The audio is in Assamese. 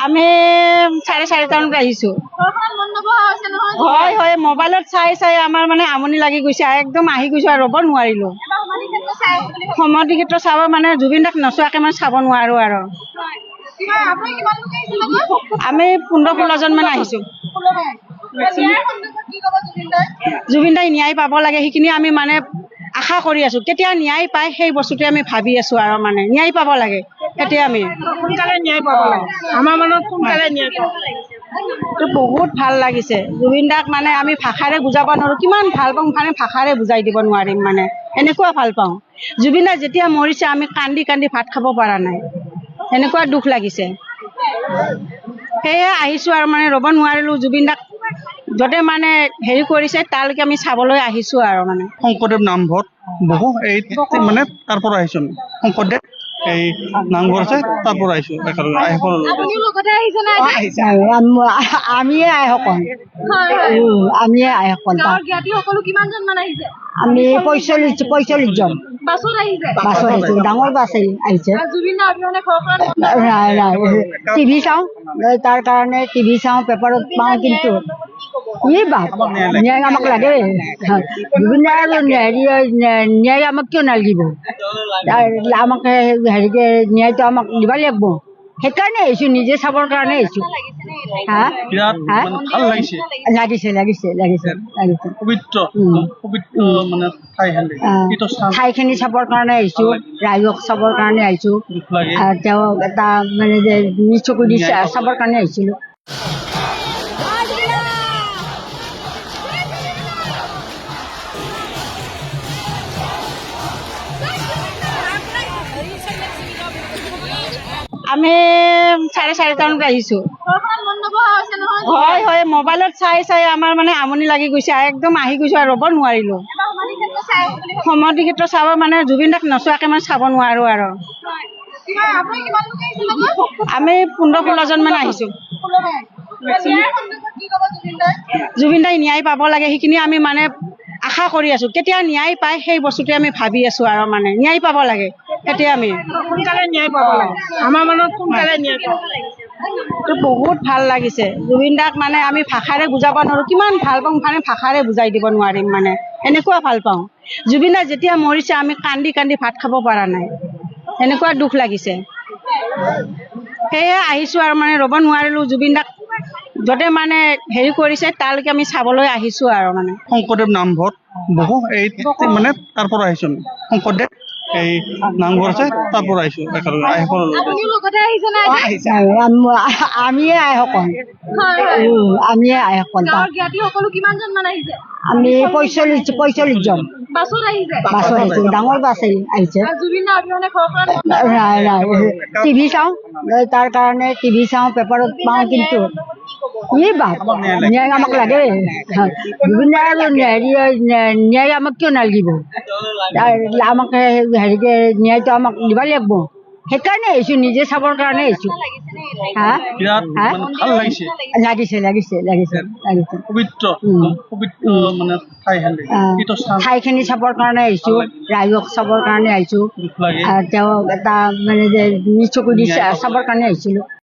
আমি 4:30 মানত আহিছোঁ। হয় হয়, মোবাইলত চাই চাই আমাৰ মানে আমনি লাগি গৈছে, একদম আহি গৈছোঁ আৰু ৰ'ব নোৱাৰিলোঁ। সমাধি ক্ষেত্ৰ চাব মানে জুবিন দাক নোচোৱাকৈ মানে চাব নোৱাৰোঁ আৰু। আমি 15-16জনমান আহিছোঁ। জুবিন দাই ন্যায় পাব লাগে, সেইখিনি আমি মানে আশা কৰি আছোঁ। কেতিয়া ন্যায় পায় সেই বস্তুটোৱে আমি ভাবি আছোঁ আৰু, মানে ন্যায় পাব লাগে তেতিয়া আমি সোনকালে ন্যায় পাব লাগে, আমাৰ মনত সোনকালে ন্যায় পাব লাগে। বহুত ভাল লাগিছে জুবিন দাক, মানে আমি ভাষাৰে বুজাব নোৱাৰোঁ কিমান ভাল পাওঁ, মানে ভাষাৰে বুজাই দিব নোৱাৰিম, মানে এনেকুৱা ভাল পাওঁ। জুবিন দা যেতিয়া মৰিছে আমি কান্দি কান্দি ভাত খাব পৰা নাই, এনেকুৱা দুখ লাগিছে। সেয়ে আহিছোঁ আৰু, মানে ৰ'ব নোৱাৰিলোঁ। জুবিন দাক য'তে মানে হেৰি কৰিছে তালৈকে আমি চাবলৈ আহিছোঁ আৰু মানে। শংকৰদেৱ নামঘৰত বহু এই মানে তাৰ পৰা আহিছোঁ আমি। শংকৰদেৱ এই নামঘৰ আছে, তাৰ পৰা আহিছোঁ একেলগে আইসকলৰ লগত। আমিয়ে আইসকল, আমিয়ে আইসকল। আমি 45জন। বাছত আহিছোঁ, ডাঙৰ বাছ আহিছে। নাই নাই, টিভি চাওঁ, তাৰ কাৰণে টিভি চাওঁ, পেপাৰত পাওঁ। কিন্তু ই বাপ ন্যায় আমাক লাগে। জুবিন দাৰ আৰু হেৰি ন্যায় আমাক কিয় নালাগিব? আমাক হেৰিকে ন্যায়টো আমাক দিব লাগিব। সেইকাৰণে আহিছোঁ, নিজে চাবৰ কাৰণে আহিছোঁ। হা, বিৰাট মানে ভাল লাগিছে। লাগিছে লাগিছে লাগিছে লাগিছে। পবিত্ৰ পবিত্ৰ মানে ঠাই, ঠাইখিনি চাবৰ কাৰণে আহিছোঁ, ৰাইজক চাবৰ কাৰণে আহিছোঁ। আৰু তেওঁ এটা মানে যে নিজ চকু দি চাবৰ কাৰণে আহিছিলোঁ। আমি 4:30 মানত আহিছোঁ। হয় হয়, মোবাইলত চাই চাই আমাৰ মানে আমনি লাগি গৈছে, একদম আহি গৈছোঁ আৰু ৰ'ব নোৱাৰিলোঁ। সমাধি ক্ষেত্ৰ চাব মানে জুবিন দাক নোচোৱাকৈ মানে চাব নোৱাৰোঁ আৰু। আমি 15-16জনমান আহিছোঁ। জুবিন দাই ন্যায় পাব লাগে, সেইখিনি আমি মানে আশা কৰি আছোঁ। কেতিয়া ন্যায় পায় সেই বস্তুটোৱে আমি ভাবি আছোঁ আৰু, মানে ন্যায় পাব লাগে তেতিয়া আমি সোনকালে ন্যায় পাব লাগে, আমাৰ মনত সোনকালে ন্যায় পাব লাগে। বহুত ভাল লাগিছে জুবিন দাক, মানে আমি ভাষাৰে বুজাব নোৱাৰোঁ কিমান ভাল পাওঁ, মানে ভাষাৰে বুজাই দিব নোৱাৰিম, মানে এনেকুৱা ভাল পাওঁ। জুবিন দা যেতিয়া মৰিছে আমি কান্দি কান্দি ভাত খাব পৰা নাই, এনেকুৱা দুখ লাগিছে। সেয়ে আহিছোঁ আৰু, মানে ৰ'ব নোৱাৰিলোঁ। জুবিন দাক য'তে মানে হেৰি কৰিছে তালৈকে আমি চাবলৈ আহিছোঁ আৰু মানে। শংকৰদেৱ নামঘৰত বহু এই মানে তাৰ পৰা আহিছোঁ আমি। শংকৰদেৱ এই নামঘৰ আছে, তাৰ পৰা আহিছোঁ একেলগে আইসকলৰ লগত। আমিয়ে আইসকল, আমিয়ে আইসকল। আমি 45জন। বাছত আহিছোঁ, ডাঙৰ বাছ আহিছে। নাই নাই, টিভি চাওঁ, তাৰ কাৰণে টিভি চাওঁ, পেপাৰত পাওঁ। কিন্তু ই বাপ ন্যায় আমাক লাগে। জুবিন দাৰ আৰু হেৰি ন্যায় আমাক কিয় নালাগিব? আমাক হেৰিকে ন্যায়টো আমাক দিব লাগিব। সেইকাৰণে আহিছোঁ, নিজে চাবৰ কাৰণে আহিছোঁ। হা, বিৰাট মানে ভাল লাগিছে। লাগিছে লাগিছে লাগিছে লাগিছে। পবিত্ৰ পবিত্ৰ মানে ঠাই, ঠাইখিনি চাবৰ কাৰণে আহিছোঁ, ৰাইজক চাবৰ কাৰণে আহিছোঁ। আৰু তেওঁ এটা মানে যে নিজ চকু দি চাবৰ কাৰণে আহিছিলোঁ।